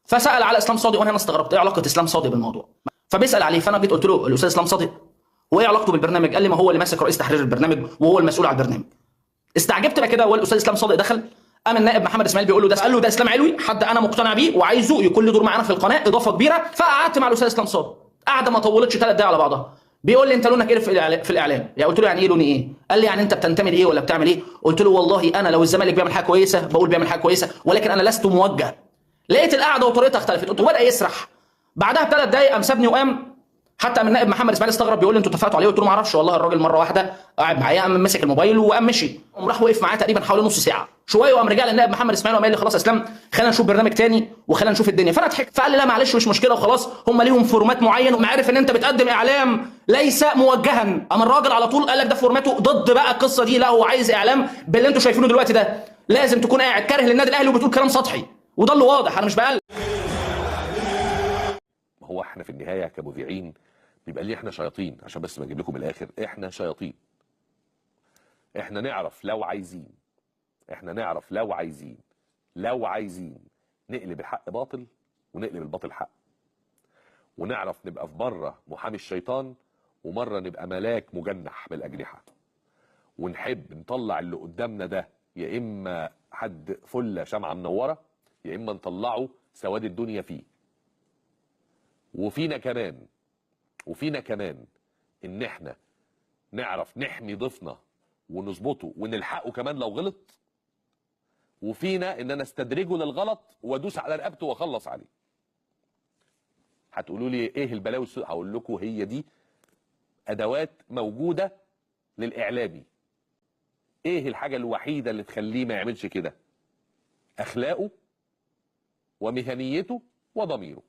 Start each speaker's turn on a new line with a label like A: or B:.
A: فسال على اسلام صادق، وانا هنا استغربت ايه علاقة اسلام صادق بالموضوع؟ فبيسال عليه، فانا جيت قلت له الاستاذ اسلام صادق هو ايه علاقته بالبرنامج؟ قال لي ما هو اللي ماسك رئيس تحرير البرنامج وهو المسؤول على البرنامج. استعجبت بقى كده، والاستاذ اسلام صادق دخل، قام النائب محمد اسماعيل بيقول له ده، قال له ده اسلام علوي، حد انا مقتنع بيه وعايزه يكون له دور معانا في القناة، اضافه كبيرة. فقعدت مع الاستاذ اسلام صادق قعدة ما طولتش 3 دقايق على بعضها. بيقول لي انت لونك ايه في الاعلام؟ يعني قلت له يعني ايه لوني ايه؟ قال لي يعني انت بتنتمي لايه ولا بتعمل ايه؟ قلت له والله انا لو الزمالك بيعمل حاجة كويسة بقول بيعمل حاجة كويسة، ولكن انا لست موجه. لقيت القعدة وطريقتها اختلفت، قلت وبدا يسرح. بعدها ب3 دقايق قام سابني وقام. حتى من النائب محمد اسماعيل استغرب، بيقول لي انتوا اتفقتوا عليه؟ قلت له ما اعرفش والله، الراجل مرة واحدة قاعد معايا قام مسك الموبايل وقام مشي، قام راح وقف معاه تقريبا حوالي نص ساعة شوية، وقام رجع للنائب محمد اسماعيل وقام قال لي خلاص يا اسلام خلينا نشوف برنامج تاني وخلينا نشوف الدنيا. فانا ضحكت، فقال لي لا معلش مش مشكلة وخلاص، هم ليهم format معين، وما عارف ان انت بتقدم اعلام ليس موجها. قام الراجل على طول قال لك ده format ه ضد بقى القصة دي، لا هو عايز اعلام باللي انتوا شايفينه دلوقتي ده، لازم تكون قاعد كاره للنادي الاهلي وبتقول كلام سطحي، وده اللي واضح، انا مش بقلل.
B: ما هو احنا في النهاية كمذيعين بيبقى ليه احنا شياطين، عشان بس ما اجيب لكم الاخر، احنا شياطين. احنا نعرف لو عايزين، احنا نعرف لو عايزين، لو عايزين نقلب الحق باطل ونقلب الباطل حق، ونعرف نبقى في مرة محامي الشيطان ومرة نبقى ملاك مجنح بالاجنحه، ونحب نطلع اللي قدامنا ده يا اما حد فله شمعة منورة يا اما نطلعه سواد الدنيا فيه. وفينا كمان، وفينا كمان ان احنا نعرف نحمي ضيفنا ونظبطه ونلحقه كمان لو غلط، وفينا ان انا استدرجه للغلط وادوس على رقبته واخلص عليه. هتقولوا لي ايه البلاوي السوداء؟ هقول لكم هي دي ادوات موجودة للاعلامي. ايه الحاجة الوحيدة اللي تخليه ما يعملش كده؟ اخلاقه ومهنيته وضميره.